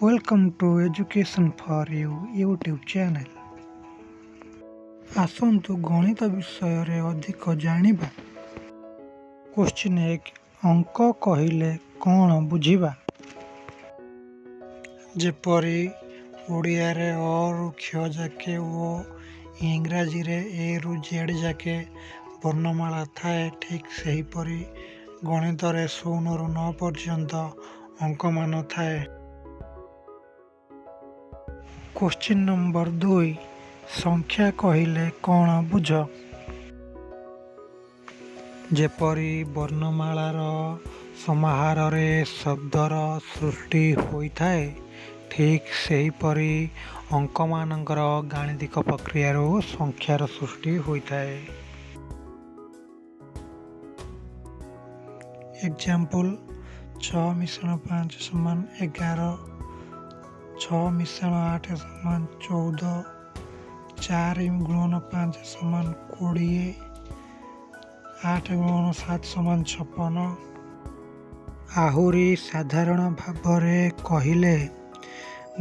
Welcome to Education for You YouTube channel. ଆସନ୍ତୁ ଗଣିତ ବିଷୟରେ ଅଧିକ ଜାଣିବା। କୋଶ୍ଚିନ୍ 1, ଅଙ୍କ କହିଲେ କ'ଣ ବୁଝିବା? ଯେପରି ଓଡ଼ିଆରେ ଅ ରୁ କ୍ଷ ଯାକେ ଓ ଇଂରାଜୀରେ ଏ ରୁ ଜେଡ଼୍ ଯାକେ ବର୍ଣ୍ଣମାଳା ଥାଏ, ଠିକ୍ ସେହିପରି ଗଣିତରେ 0ରୁ 9 ପର୍ଯ୍ୟନ୍ତ ଅଙ୍କମାନ ଥାଏ। କୋଶ୍ଚିନ୍ ନମ୍ବର 2, ସଂଖ୍ୟା କହିଲେ କ'ଣ ବୁଝ? ଯେପରି ବର୍ଣ୍ଣମାଳାର ସମାହାରରେ ଶବ୍ଦର ସୃଷ୍ଟି ହୋଇଥାଏ, ଠିକ୍ ସେହିପରି ଅଙ୍କମାନଙ୍କର ଗାଣିତିକ ପ୍ରକ୍ରିୟାରୁ ସଂଖ୍ୟାର ସୃଷ୍ଟି ହୋଇଥାଏ। ଏକ୍ଜାମ୍ପଲ୍, 6 ମିଶ୍ରଣ 5 ସମାନ 11, 6 ମିଶ୍ରଣ 8 ସମାନ 14, 4 ଗୁଣନ 5 ସମାନ 20, 8 ଗୁଣନ 7 ସମାନ 56। ଆହୁରି ସାଧାରଣ ଭାବରେ କହିଲେ,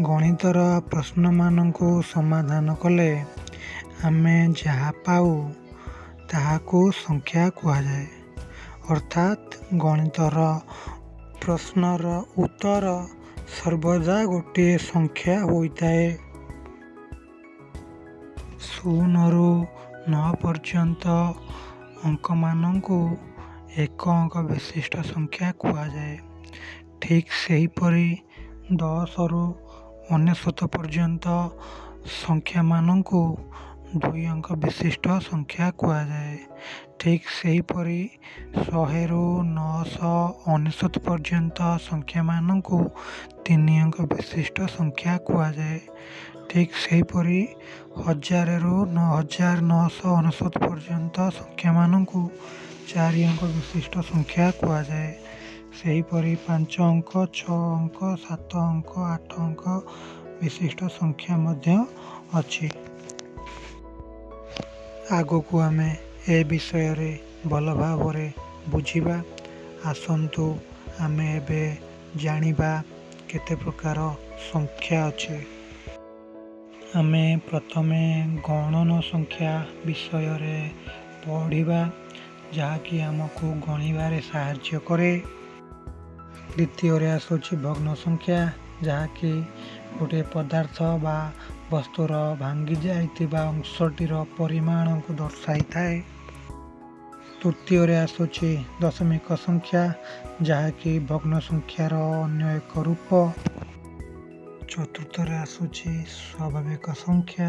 ଗଣିତର ପ୍ରଶ୍ନମାନଙ୍କୁ ସମାଧାନ କଲେ ଆମେ ଯାହା ପାଉ ତାହାକୁ ସଂଖ୍ୟା କୁହାଯାଏ। ଅର୍ଥାତ୍ ଗଣିତର ପ୍ରଶ୍ନର ଉତ୍ତର ସର୍ବଦା ଗୋଟିଏ ସଂଖ୍ୟା ହୋଇଥାଏ। 0ରୁ 9 ପର୍ଯ୍ୟନ୍ତ ଅଙ୍କମାନଙ୍କୁ ଏକ ଅଙ୍କ ବିଶିଷ୍ଟ ସଂଖ୍ୟା କୁହାଯାଏ। ଠିକ୍ ସେହିପରି 10ରୁ 99 ପର୍ଯ୍ୟନ୍ତ ସଂଖ୍ୟାମାନଙ୍କୁ 2 ଅଙ୍କ ବିଶିଷ୍ଟ ସଂଖ୍ୟା କୁହାଯାଏ। ଠିକ୍ ସେହିପରି 100ରୁ 999 ପର୍ଯ୍ୟନ୍ତ ସଂଖ୍ୟାମାନଙ୍କୁ 3 ଅଙ୍କ ବିଶିଷ୍ଟ ସଂଖ୍ୟା କୁହାଯାଏ। ଠିକ୍ ସେହିପରି 1000ରୁ 9999 ପର୍ଯ୍ୟନ୍ତ ସଂଖ୍ୟାମାନଙ୍କୁ 4 ଅଙ୍କ ବିଶିଷ୍ଟ ସଂଖ୍ୟା କୁହାଯାଏ। ସେହିପରି 5 ଅଙ୍କ, 6 ଅଙ୍କ, 7 ଅଙ୍କ, 8 ଅଙ୍କ ବିଶିଷ୍ଟ ସଂଖ୍ୟା ମଧ୍ୟ ଅଛି। ଆଗକୁ ଆମେ ଏ ବିଷୟରେ ଭଲ ଭାବରେ ବୁଝିବା। ଆସନ୍ତୁ ଆମେ ଏବେ ଜାଣିବା କେତେ ପ୍ରକାର ସଂଖ୍ୟା ଅଛି। ଆମେ ପ୍ରଥମେ ଗଣନ ସଂଖ୍ୟା ବିଷୟରେ ପଢ଼ିବା, ଯାହାକି ଆମକୁ ଗଣିବାରେ ସାହାଯ୍ୟ କରେ। ଦ୍ୱିତୀୟରେ ଆସୁଛି ଭଗ୍ନ ସଂଖ୍ୟା, ଯାହାକି ଗୋଟିଏ ପଦାର୍ଥ ବା ବସ୍ତୁର ଭାଙ୍ଗି ଯାଇଥିବା ଅଂଶଟିର ପରିମାଣକୁ ଦର୍ଶାଇଥାଏ। ତୃତୀୟରେ ଆସୁଛି ଦଶମିକ ସଂଖ୍ୟା, ଯାହାକି ଭଗ୍ନ ସଂଖ୍ୟାର ଅନ୍ୟ ଏକ ରୂପ। ଚତୁର୍ଥରେ ଆସୁଛି ସ୍ୱାଭାବିକ ସଂଖ୍ୟା,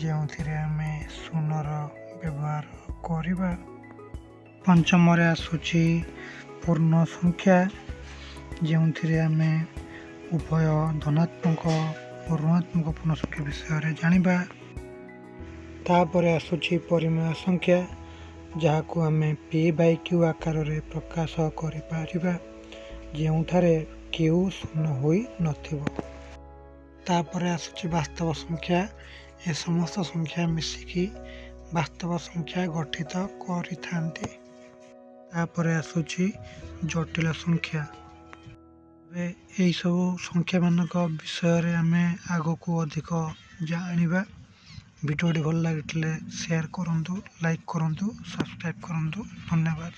ଯେଉଁଥିରେ ଆମେ ଶୂନର ବ୍ୟବହାର କରିବା। ପଞ୍ଚମରେ ଆସୁଛି ପୂର୍ଣ୍ଣ ସଂଖ୍ୟା, ଯେଉଁଥିରେ ଆମେ ଉଭୟ ଧନାତ୍ମକ ଓ ଋଣାତ୍ମକ ପୂର୍ଣ୍ଣ ସଂଖ୍ୟା ବିଷୟରେ ଜାଣିବା। ତାପରେ ଆସୁଛି ପରିମେୟ ସଂଖ୍ୟା, ଯାହାକୁ ଆମେ ପି ବାଇ କ୍ୟୁ ଆକାରରେ ପ୍ରକାଶ କରିପାରିବା, ଯେଉଁଠାରେ କ୍ୟୁ ଶୂନ୍ୟ ହୋଇନଥିବ। ତାପରେ ଆସୁଛି ବାସ୍ତବ ସଂଖ୍ୟା। ଏ ସମସ୍ତ ସଂଖ୍ୟା ମିଶିକି ବାସ୍ତବ ସଂଖ୍ୟା ଗଠିତ କରିଥାନ୍ତି। ତାପରେ ଆସୁଛି ଜଟିଳ ସଂଖ୍ୟା। ଏବେ ଏହିସବୁ ସଂଖ୍ୟାମାନଙ୍କ ବିଷୟରେ ଆମେ ଆଗକୁ ଅଧିକ ଜାଣିବା। ଭିଡ଼ିଓଟି ଭଲ ଲାଗିଥିଲେ ସେୟାର କରନ୍ତୁ, ଲାଇକ୍ କରନ୍ତୁ, ସବସ୍କ୍ରାଇବ୍ କରନ୍ତୁ। ଧନ୍ୟବାଦ।